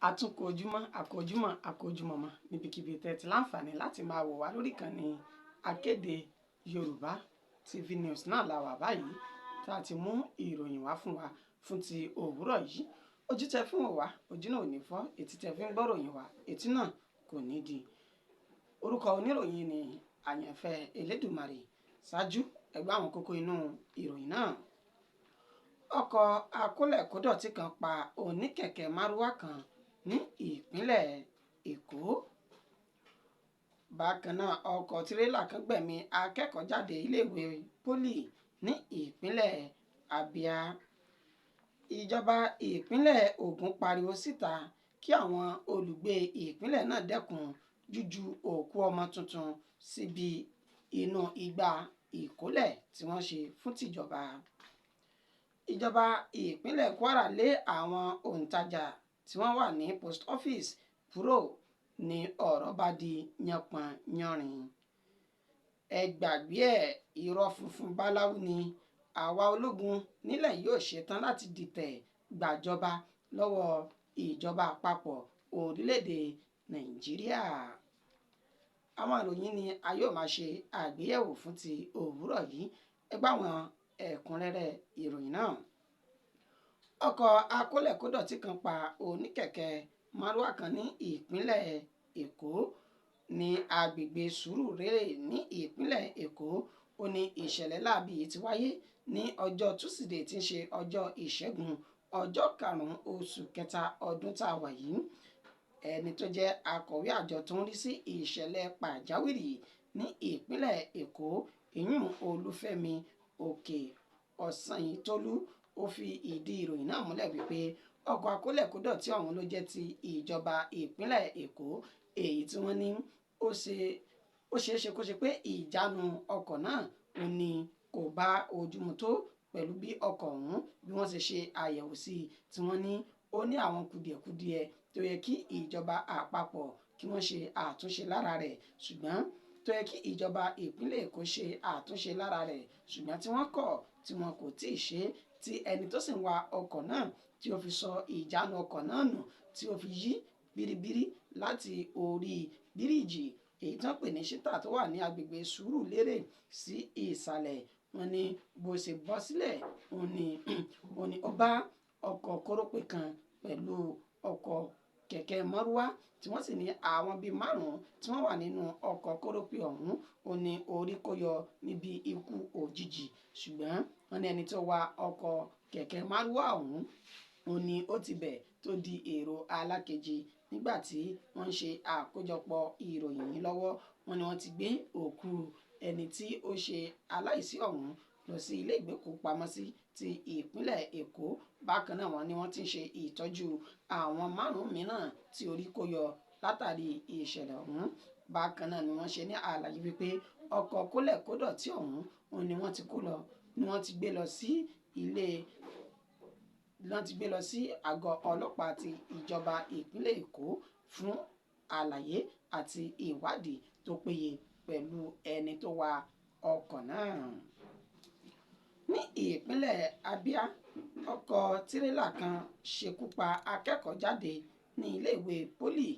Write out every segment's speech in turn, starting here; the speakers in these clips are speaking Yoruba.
Àtúnkò ojúmọ́, àkójúmọ́, àkójúmọ́mọ́ níbikíbi tẹ́ ti láǹfààní láti máa wò wá lórí ìkànnì Akéde Yorùbá TV News náà la wà báyìí tá a ti mú ìròyìn wá fún wa fún ti òwúrọ̀ yìí. Ojú tẹ fún wò wá, ojú náà ò ní fọ́, etí tẹ fi ń gbọ́ròyìn wá, etí náà kò ní di. Orúkọ oníròyìn ni Àyànfẹ́ Elédùmarè. Ṣáájú ẹgbẹ́ àwọn kókó inú ìròyìn náà. Ọkọ̀ akólẹ̀kódọ̀tí kan pa oníkẹ̀kẹ́ márúwá kan ní ìpínlẹ̀ Èkó. Bákan náà, ọkọ̀ tirẹ́là kan gbẹ̀mí akẹ́kọ̀ọ́ jáde iléèwé pólì ní ìpínlẹ̀ Abia. Ìjọba ìpínlẹ̀ Ògùn pariwo síta kí àwọn olùgbé ìpínlẹ̀ náà dẹ́kun júju òkú ọmọ tuntun síbi inú igbá ìkólẹ̀ tí wọ́n ṣe fún tìjọba. Ìjọba ìpínlẹ̀ Kwara lé àwọn òǹtajà tí wọ́n wà ní post office kúrò ní ọ̀rọ̀ bá di yánpọnyánrin. Ẹ gbàgbé ẹ̀, irọ́ funfun báláwú ni àwa ológun nílẹ̀ yóò ṣetán láti dìtẹ̀ gbàjọba lọ́wọ́ ìjọba àpapọ̀ orílẹ̀-èdè Nàìjíríà. Àwọn ìròyìn ni a yóò máa ṣe àgbéyẹ̀wò fún ti òwúrọ̀ yìí. Ẹ gbọ́ àwọn ẹ̀kúnrẹ́rẹ́ ìròyìn náà. Ọkọ̀ akólẹ̀kódọ̀tí kan pa oníkẹ̀kẹ́ márúwá kan ní ìpínlẹ̀ Èkó ní agbègbè Sùúrùlérè ní ìpínlẹ̀ Èkó. Ó ní ìṣẹ̀lẹ̀ láabi yìí ti wáyé ní ọjọ́ Túsìdeè tí ń ṣe ọjọ́ Ìṣẹ́gun, ọjọ́ karùn-ún oṣù kẹta ọdún tá a wà yìí. Ẹni tó jẹ́ akọ̀wé àjọ tó ń rí sí ìṣẹ̀lẹ̀ pàjáwìrì ní ìpínlẹ̀ Èkó, ìyún Olúfẹ́mi Òkè Ọ̀sanyìntólú, ó fi ìdí ìròyìn náà múlẹ̀ wípé ọkọ̀ akólẹ̀kódọ̀tí ọ̀hún ló jẹ́ ti ìjọba ìpínlẹ̀ Èkó, èyí tí wọ́n ní ó ṣeé ṣe kó ṣe pé ìjánu ọkọ̀ náà ò ní kò bá ojú mu tó pẹ̀lú bí ọkọ̀ ọ̀hún bí wọ́n ṣe ṣe àyẹ̀wò sí i tí wọ́n ní ó ní àwọn kùdìẹ̀kudiẹ tó yẹ kí ìjọba àpapọ̀ kí wọ́n ṣe àtúnṣe lára rẹ̀, ṣùgbọ́n tó yẹ kí ìjọba ìpínlẹ̀ Èkó ṣe àtúnṣe lára rẹ̀, ṣùgbọ́n tí wọ́n kọ̀ tí wọn kò tíì ṣe, tí ẹni tó sì ń wa ọkọ̀ náà tí ó fi sọ ìjánu ọkọ̀ náà nù tí ó fi yí biribiri láti orí bíríìjì èyí tí wọ́n pè ní ṣítà tó wà ní agbègbè Sùúrùlérè sí ìsàlẹ̀. Wọ́n ní bó ṣe bọ́ sílẹ̀ òun ni ó bá ọkọ̀ kórópè kan pẹ̀lú ọkọ̀ kẹ̀kẹ́ márúwá tí wọ́n sì ní àwọn bíi márùn-ún tí wọ́n wà nínú ọkọ̀ kórópè ọ̀hún ó ní orí kó yọ níbi ikú òjijì. Ṣùgbọ́n wọ́n ní ẹni tó wa ọkọ̀ kẹ̀kẹ́ márúwá ọ̀hún ó ní ó ti bẹ̀ tó di èrò alákejì. Nígbà tí wọ́n ń ṣe àkójọpọ̀ ìròyìn yìí lọ́wọ́, wọ́n ní wọ́n ti gbé òkú ẹni tí ó ṣe aláìsí ọ̀hún lọ sí ilé ìgbókùúpamọ́sí ti ìpínlẹ̀ Èkó. Bákan náà, wọ́n ní wọ́n ti ń ṣe ìtọ́jú àwọn márùn-ún mìíràn tí orí kó yọ látàrí ìṣẹ̀lẹ̀ ọ̀hún. Bákan náà ni wọ́n ṣe ní àlàyé wípé ọkọ̀ kólẹ̀kódọ̀tí ọ̀hún òun ni wọ́n ti kó lọ ni wọ́n ti gbé lọ sí ilé wọ́n ti gbé lọ sí àgọ́ ọlọ́pàá ti ìjọba ìpínlẹ̀ Èkó fún àlàyé àti ìwádìí tó péye pẹ̀lú ẹni tó wa ọkọ̀ náà. Ní ìpínlẹ̀ Abia, ọkọ̀ tirẹ́là kan ṣekú pa akẹ́kọ̀ọ́ jáde ní iléèwé pólì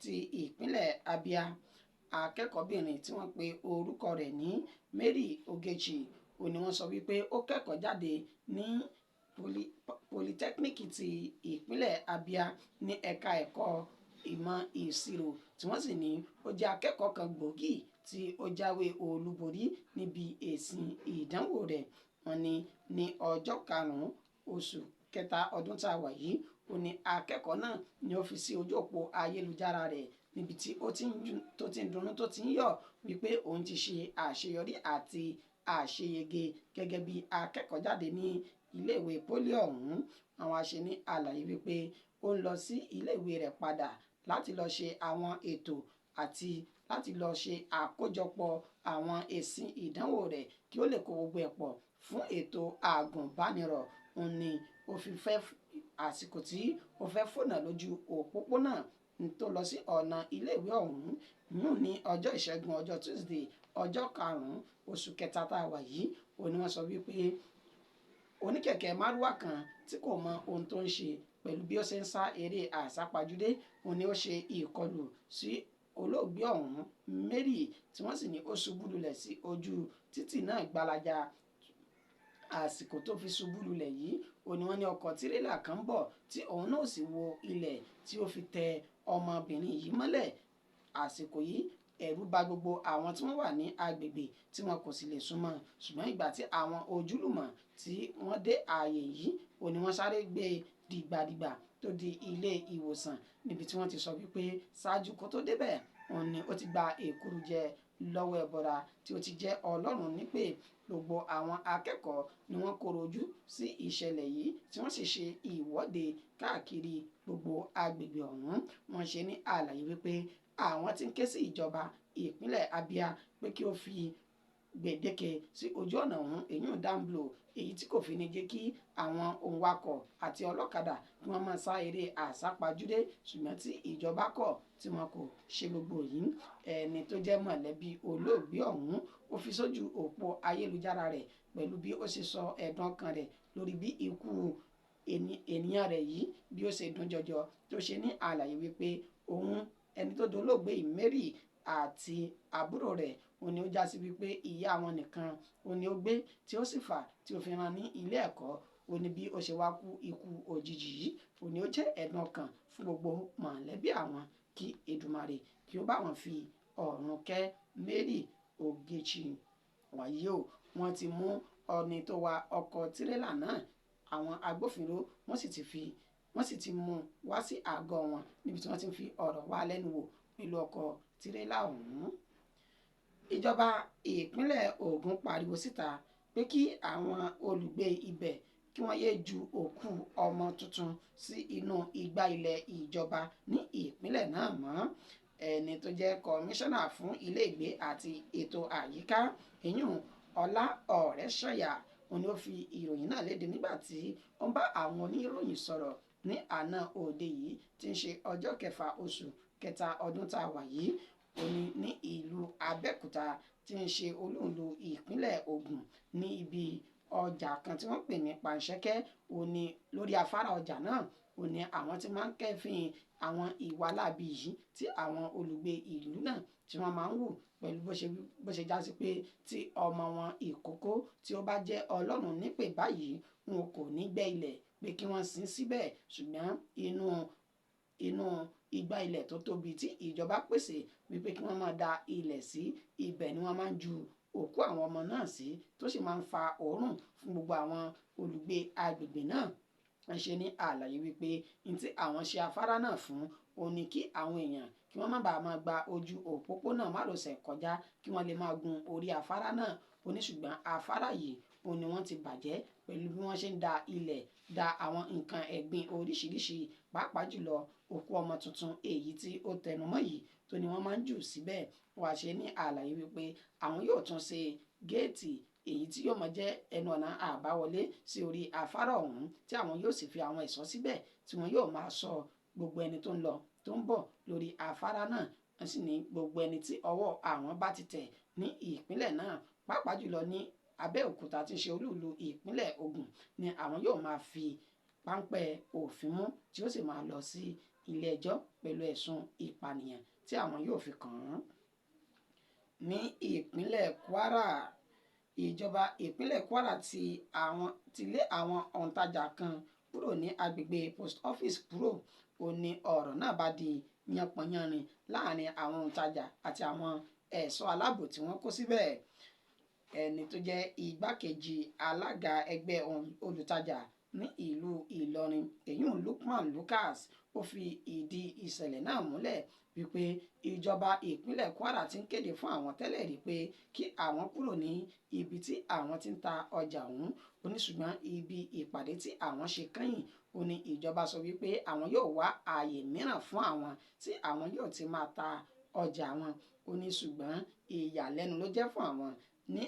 ti ìpínlẹ̀ Abia. Akẹ́kọ̀ọ́bìnrin tí wọ́n pe orúkọ rẹ̀ ní Mary Ogechi ó ní wọ́n sọ wípé ó kẹ́kọ̀ọ́ jáde ní polytechnic ti ìpínlẹ̀ Abia ní ẹ̀ka ẹ̀kọ́ ìmọ̀ ìṣirò, tí wọ́n sì ní ó jẹ́ akẹ́kọ̀ọ́ kan gbòógì tí ó jáwé olúborí níbi èsì ìdánwò rẹ̀. Wọ́n ní ní ọjọ́ karùn-ún oṣù kẹta ọdún tá a wà yìí ó ní akẹ́kọ̀ọ́ náà ni ó fi sí ojú òpó ayélujára rẹ̀ níbi tí ó ti ń dunnú tó ti ń yọ̀ wípé òun ti ṣe àṣeyọrí àti àṣeyege gẹ́gẹ́ bí akẹ́kọ̀ọ́ jáde ní iléèwé pólì ọ̀hún. Àwọn àṣẹ ní àlàyé wípé ó ń lọ sí iléèwé rẹ̀ padà láti lọ ṣe àwọn ètò àti láti lọ ṣe àkójọpọ̀ àwọn èsì ìdánwò rẹ̀ kí ó lè kó gbogbo ẹ̀ pọ̀ fún ètò àgùnbánirọ̀. Òun ni ó fi fẹ́ àsìkò tí ó fẹ́ fònà lójú òpópónà tó lọ sí ọ̀nà iléèwé ọ̀hún yún ní ọjọ́ Ìṣẹ́gun, ọjọ́ Tuesday, ọjọ́ karùn-ún oṣù kẹta tá a wà yìí, òun ni wọ́n sọ wípé oníkẹ̀kẹ́ márúwá kan tí kò mọ ohun tó ń ṣe Pẹ̀lú bí ó ṣe ń sá eré àsápajúdé, òun ni ó ṣe ìkọlù sí olóògbé ọ̀hún Mary, tí wọ́n sì ní ó ṣubú lulẹ̀ sí ojú títì náà gbalaja. Àsìkò tó fi ṣubú lulẹ̀ yìí, ó ní wọ́n ní ọkọ̀ tirẹ́là kan ń bọ̀ tí òun náà sì wo ilẹ̀ tí ó fi tẹ ọmọbìnrin yìí mọ́lẹ̀. Àsìkò yìí ẹ̀rù bà gbogbo àwọn tí wọ́n wà ní agbègbè tí wọn kò sì lè súnmọ́. Ṣùgbọ́n ìgbà tí àwọn ojúlùmọ̀ tí wọ́n dé ààyè yìí, ó ní wọ́n sáré gbé dìgbàdìgbà tó di ilé ìwòsàn, níbi tí wọ́n ti sọ wípé ṣáájú kó tó débẹ̀, òun ni ó ti gba èkuru jẹ lọ́wọ́ ẹbọra tí ó ti jẹ́ Ọlọ́run nípè. Gbogbo àwọn akẹ́kọ̀ọ́ ni wọ́n koro ojú sí ìṣẹ̀lẹ̀ yìí, tí wọ́n sì ṣe ìwọ́de káàkiri gbogbo agbègbè ọ̀hún. Wọ́n ṣe ní àlàyé wípé àwọn tí ń ké sí ìjọba ìpínlẹ̀ Abia pé kí ó fi gbèdéke sí ojú ọ̀nà ọ̀hún, èyí Danblo, èyí tí kò fi ní jẹ́ kí àwọn òǹwakọ̀ àti ọlọ́kadà kí wọ́n máa sá eré àsápajúdé, ṣùgbọ́n tí ìjọba kọ̀ tí wọn kò ṣe gbogbo yìí. Ẹni tó jẹ́ mọ̀lẹ́bí olóògbé ọ̀hún ó fi sójú òpó ayélujára rẹ̀ pẹ̀lú bí ó ṣe sọ ẹ̀dùn ọkàn rẹ̀ lórí bí ikú ènìyàn rẹ̀ yìí bí ó ṣe dùn jọjọ, tó ṣe ní àlàyé wípé òun ẹni tó dolóògbé Mary àti àbúrò rẹ̀, òun ni ó já sí wípé ìyá wọn nìkan òun ni ó gbé tí ó sì fà tí ó fi rán ní ilé ẹ̀kọ́. Ó ní bí ó ṣe wá kú ikú òjijì yìí, òun ni ó jẹ́ ẹ̀dùn ọkàn fún gbogbo mọ̀lẹ́bí àwọn, kí Èdùmàrè kí ó bá wọn fi ọ̀run kẹ́ Mary Ogechi. Wàyí o, wọ́n ti mú ọni tó wa ọkọ̀ tirẹ́là náà, àwọn agbófinró wọ́n sì ti mú wá sí àgọ́ wọn níbi tí wọ́n ti ń fi ọ̀rọ̀ wá lẹ́nu wò pẹ̀lú ọkọ̀ tirẹ́là ọ̀hún. Ìjọba ìpínlẹ̀ Ògùn pariwo síta pé kí àwọn olùgbé ibẹ̀ kí wọ́n yéé ju òkú ọmọ tuntun sí inú igbá ilẹ̀ ìjọba ní ìpínlẹ̀ náà mọ́. Ẹni tó jẹ́ kọmíṣánná fún ilé ìgbé àti ètò àyíká, ìyún Ọlá Ọ̀rẹ́sànyà, òun ni ó fi ìròyìn náà léde nígbà tí ó ń bá àwọn oníròyìn sọ̀rọ̀ ní àná òde yìí tí ń ṣe ọjọ́ kẹfà oṣù kẹta ọdún tá a wà yìí. Ó ní ní ìlú Abẹ́òkúta tí ń ṣe olúùlú ìpínlẹ̀ Ògùn, ní ibi ọjà kan tí wọ́n pè ní Panṣẹ́kẹ́, ó ní lórí afárá ọjà náà, ó ní àwọn tí máa ń kẹ́fìn àwọn ìwà láabi yìí tí àwọn olùgbé ìlú náà tí wọ́n máa ń wù, pẹ̀lú bó ṣe já sí pé tí ọmọ wọn ìkókó tí ó bá jẹ́ Ọlọ́run nípè báyìí, wọn kò ní gbẹ́ ilẹ̀ pé kí wọ́n sin síbẹ̀, ṣùgbọ́n inú igbá ilẹ̀ tó tóbi tí ìjọba pèsè wípé kí wọ́n máa da ilẹ̀ sí ibẹ̀ ni wọ́n máa ń ju òkú àwọn ọmọ náà sí, tó sì máa ń fa òórùn fún gbogbo àwọn olùgbé agbègbè náà. Wọ́n ṣe ní àlàyé wípé ní tí àwọn ṣe afárá náà fún òun ni kí àwọn èèyàn kí wọ́n má bàa máa gba ojú òpópónà márosẹ̀ kọjá, kí wọ́n lè máa gun orí afárá náà. Ó ní ṣùgbọ́n afárá yìí òun ni wọ́n ti bàjẹ́ pẹ̀lú bí wọ́n ṣe ń da ilẹ̀ da àwọn nǹkan ẹ̀gbin oríṣiríṣi, pàápàá jùlọ òkú ọmọ tuntun èyí tí ó tẹnumọ́ yìí tó ní wọ́n máa ń jù síbẹ̀. Wàá ṣe ní àlàyé wípé àwọn yóò tún ṣe géètì èyí tí yóò máa jẹ́ ẹnu ọ̀nà àbáwọlé sí orí afárá ọ̀hún, tí àwọn yóò sì fi àwọn ẹ̀ṣọ́ síbẹ̀ tí wọ́n yóò máa ṣọ́ gbogbo ẹni tó ń lọ tó ń bọ̀ lórí afárá náà. Wọ́n sì ní gbogbo ẹni tí ọwọ́ àwọn bá ti tẹ̀ ní ìpínlẹ̀ náà, pàápàá jùlọ ní Abẹ́òkúta tí ń ṣe olúùlú ìpínlẹ̀ Ògùn, ni àwọn yóò máa fi páńpẹ́ òfin mú tí ó sì máa lọ sí ilé ẹjọ́ pẹ̀lú ẹ̀sùn ìpànìyàn tí àwọn yóò fi kàn án. Ní ìpínlẹ̀ Kwara, ìjọba ìpínlẹ̀ Kwara ti lé àwọn òǹtajà kan kúrò ní agbègbè post office kúrò. Ó ní ọ̀rọ̀ náà bá di yánpọnyánrin láàrin àwọn òǹtajà àti àwọn ẹ̀ṣọ́ aláàbò tí wọ́n kó síbẹ̀. Ẹni tó jẹ́ igbákejì alága ẹgbẹ́ olùtajà ní ìlú Ìlọrin, èyún Lukman Lucas, ó fi ìdí ìṣẹ̀lẹ̀ náà múlẹ̀ wípé ìjọba ìpínlẹ̀ Kwara ti ń kéde fún àwọn tẹ́lẹ̀ rí pé kí àwọn kúrò ní ibi tí àwọn ti ń ta ọjà ọ̀hún. Ó ní ṣùgbọ́n ibi ìpàdé tí àwọn ṣe kẹ́yìn, ó ní ìjọba sọ wípé àwọn yóò wá ààyè mìíràn fún àwọn tí àwọn yóò ti máa ta ọjà wọn. Ó ní ṣùgbọ́n ìyàlẹ́nu ló jẹ́ fún àwọn ní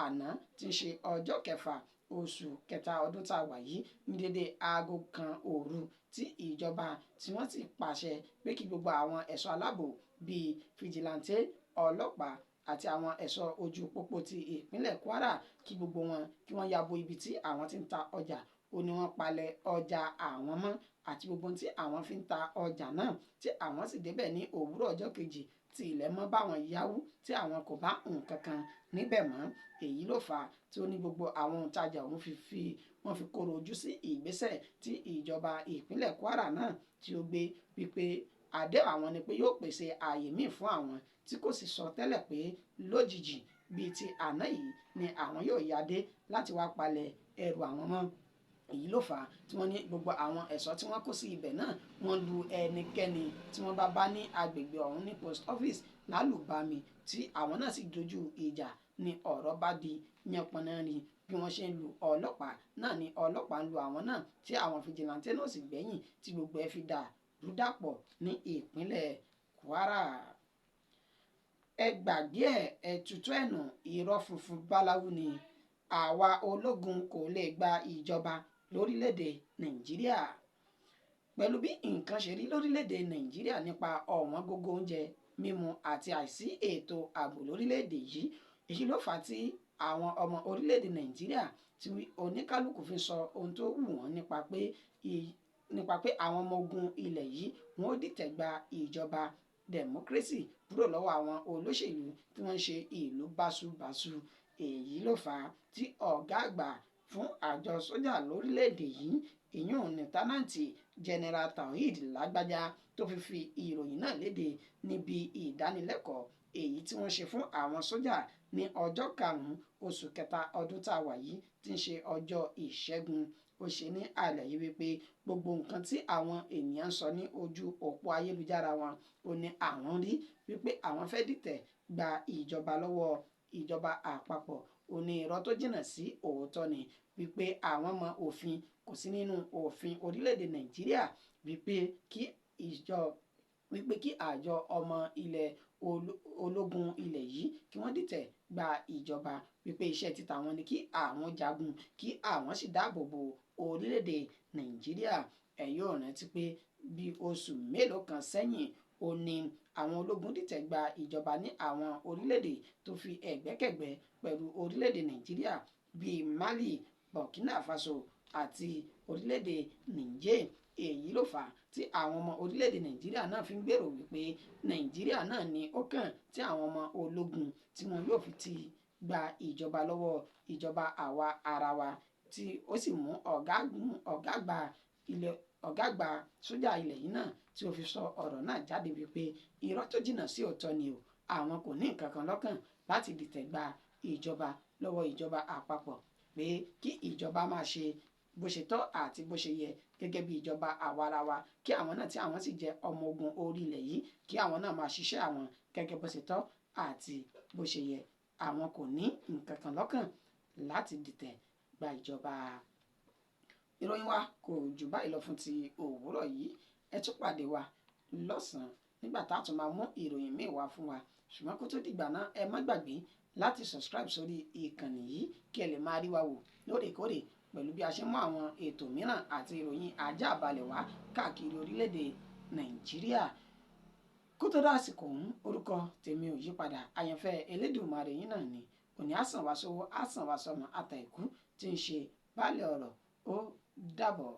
àná tí ń ṣe ọjọ́ kẹfà oṣù kẹta ọdún tá a wà yìí ní dédé aago kan òru tí ìjọba tí wọ́n ti pàṣẹ pé kí gbogbo àwọn ẹ̀ṣọ́ aláàbò bíi fìjìláńtẹ́, ọlọ́pàá àti àwọn ẹ̀ṣọ́ ojú pópó ti ìpínlẹ̀ Kwara kí gbogbo wọn kí wọ́n ya bo ibi tí àwọn ti ń ta ọjà. Ó Ó ní wọ́n palẹ̀ ọjà àwọn mọ́ àti gbogbo tí àwọn fi ń ta ọjà náà, tí àwọn sì débẹ̀ ní òwúrọ̀ ọjọ́ kejì tí ilẹ̀ mọ́ báwọn yáwú, tí àwọn kò bá nǹkan kan níbẹ̀ mọ́. Èyí ló fà á tí ó ní gbogbo àwọn òǹtajà òun fi wọ́n fi kóró ojú sí ìgbésẹ̀ tí ìjọba ìpínlẹ̀ Kwara náà tí ó gbé, wípé àdéhùn àwọn ni pé yóò pèsè ààyè míì fún àwọn, tí kò sì sọ tẹ́lẹ̀ pé lójijì bíi ti àná yìí ni àwọn yóò yáde láti wá palẹ̀ ẹrù àwọn mọ́. Èyí ló fà á tí wọ́n ní gbogbo àwọn ẹ̀ṣọ́ tí wọ́n kó sí ibẹ̀ náà wọ́n lu ẹnikẹ́ni tí wọ́n bá bá ní agbègbè ọ̀hún ní post office lálùbami, tí àwọn náà sì dojú ìjà ní ọ̀rọ̀ bá di yánpọnyánrin. Bí wọ́n ṣe ń lu ọlọ́pàá náà ni ọlọ́pàá ń lu àwọn náà, tí àwọn fìjìláńtẹ́ náà sì gbẹ̀yìn, tí gbogbo ẹ̀ fi dà rúdàpọ̀ ní ìpínlẹ̀ Kwara. Ẹ gbàgbé ẹ̀ tutù ẹ̀nù, irọ́ funfun báláwú ni, àwa ológun kò lè gba ìjọba lórílẹ̀‐èdè Nàìjíríà. Pẹ̀lú bí nǹkan ṣe rí lórílẹ̀‐èdè Nàìjíríà nípa ọ̀wọ́n gógó oúnjẹ, mímu àti àìsí ètò ààbò lórílẹ̀‐èdè yìí, èyí ló fà á tí àwọn ọmọ orílẹ̀‐èdè Nàìjíríà tí oníkálukú fi sọ ohun tó wù wọ́n nípa pé àwọn ọmọ ogun ilẹ̀ yìí wọ́n ó dìtẹ̀ gba ìjọba democracy kúrò lọ́wọ́ àwọn olóṣèlú tí wọ́n ń ṣe ìlú báṣubàṣu. Èyí ló fà á tí ọ̀gá àgbà fún àjọ sójà lórílẹ̀‐èdè yìí, ìyún Lieutenant General Taoreed Lágbájá, tó fi fi ìròyìn náà léde níbi ìdánilẹ́kọ̀ọ́ èyí tí wọ́n ṣe fún àwọn sójà ní ọjọ́ 5 oṣù kẹta ọdún tá a wà yìí, tí ń ṣe ọjọ́ Ìṣẹ́gun. Ó ṣe ní àlàyé wípé gbogbo nǹkan tí àwọn ènìyàn ń sọ ní ojú òpó ayélujára wọn, ó ní àwọn rí wípé àwọn fẹ́ dìtẹ̀ gba ìjọba lọ́wọ́ ìjọba àpapọ̀. Ó ní irọ́ tó jìnnà sí òótọ́ ni, wípé àwọn mọ òfin, kò sí nínú òfin orílẹ̀-èdè Nàìjíríà wípé kí àjọ ọmọ ilẹ̀ ológun ilẹ̀ yìí kí wọ́n dìtẹ̀ gba ìjọba, wípé iṣẹ́ títa wọn ni kí àwọn jagun, kí àwọn sì dáàbò bo orílẹ̀-èdè Nàìjíríà. Ẹ yóò rántí pé bí oṣù mélòó kan sẹ́yìn, ó ní àwọn ológun dìtẹ̀ gba ìjọba ní àwọn orílẹ̀-èdè tó fi ẹ̀gbẹ́kẹ̀gbẹ́ pẹ̀lú orílẹ̀-èdè Nàìjíríà bíi Mali, Burkina Faso àti orílẹ̀-èdè Niger. Èyí ló fà á tí àwọn ọmọ orílẹ̀-èdè Nàìjíríà náà fi ń gbèrò wípé Nàìjíríà náà ni ó kàn tí àwọn ọmọ ológun tí wọn yóò fi ti gba ìjọba lọ́wọ́ ìjọba àwa ara wa, tí ó sì mú ọ̀gá àgbà sójà ilẹ̀ yìí náà tí ó fi sọ ọ̀rọ̀ náà jáde wípé irọ́ tó jìnnà sí òótọ́ ni o, àwọn kò ní nǹkan kan lọ́kàn láti dìtẹ̀ gba ìjọba lọ́wọ́ ìjọba àpapọ̀, pé kí ìjọba máa ṣe bó ṣe tọ́ àti bó ṣe yẹ gẹ́gẹ́ bí ìjọba àwarawa, kí àwọn náà tí àwọn sì jẹ́ ọmọ ogun orí ilẹ̀ yìí kí àwọn náà máa ṣiṣẹ́ àwọn gẹ́gẹ́ bó ṣe tọ́ àti bó ṣe yẹ. Àwọn kò ní nǹkan kan lọ́kàn láti dìtẹ̀ gba ìjọba. Ìròyìn wa kò jù báyìí lọ fún ti òwúrọ̀ yìí. Ẹ tún pàdé wa lọ́sàn-án nígbà tá a tún máa mú ìròyìn míì wá fún wa. Ṣùgbọ́n kó tó dìgbà náà, ẹ má gbàgbé láti subscribe sórí ìkànnì yìí kí ẹ lè máa rí wa wò lóòrèkóòrè pẹ̀lú bí a ṣe mú àwọn ètò mìíràn àti ìròyìn ajá balẹ̀ wá káàkiri orílẹ̀-èdè Nàìjíríà. Kó tó dásìkò ọ̀hún, orúkọ tèmi ò yípadà, àyànfẹ́ Elédùmarè yín náà ni. Òní àsàn wá sówó, àsàn wá sọmọ, àtàìkú tí ń ṣe baálé ọ̀rọ̀. Ó dàbọ̀.